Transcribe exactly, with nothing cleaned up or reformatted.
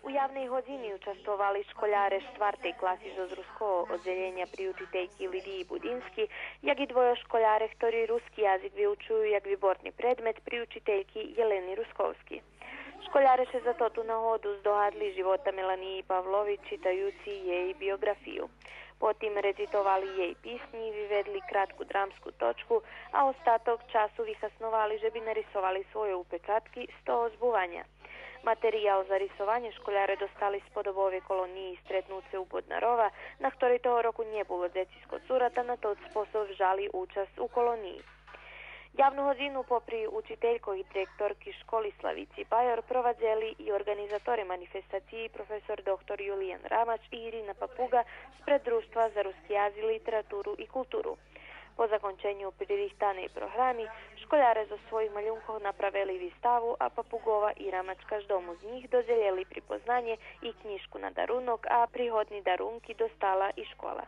У явней годзини участвовали школяре штвартей класи зоз руского оддзелєня при учительки Лидиї Будински, як и двойо школяре хтори руски язик виучую як виборни предмет при учительки Єлени Русковски. Школяре ше за тоту нагоду здогадли живота Меланиї Павлович читаюци єй биоґрафию. Потим рецитовали єй писнї, виведли кратку драмску точку, а остаток часу вихасновали же би нарисовали свойо упечатки з того збуваня. Материял за рисованє школяре достали з подобовей колониї Стретнуце у Боднарова, на хторей того року нє було дзеци з Коцура, та на тот способ вжали учасц у колониї. Явну годзину попри учителько и директорки школи Славици Баьор провадзели и орґанизаторе манифестациї професор доктор Юлиян Рамач и Ирина Папуґа спред Дружтва за руски язик, литературу и културу. По законченю пририхтаней програми, школяре зоз своїх малюнкох направели виставу, а Папуґова и Рамач каждому з нїх додзелєли припознанє и кнїжку на дарунок, а пригодни дарунки достала и школа.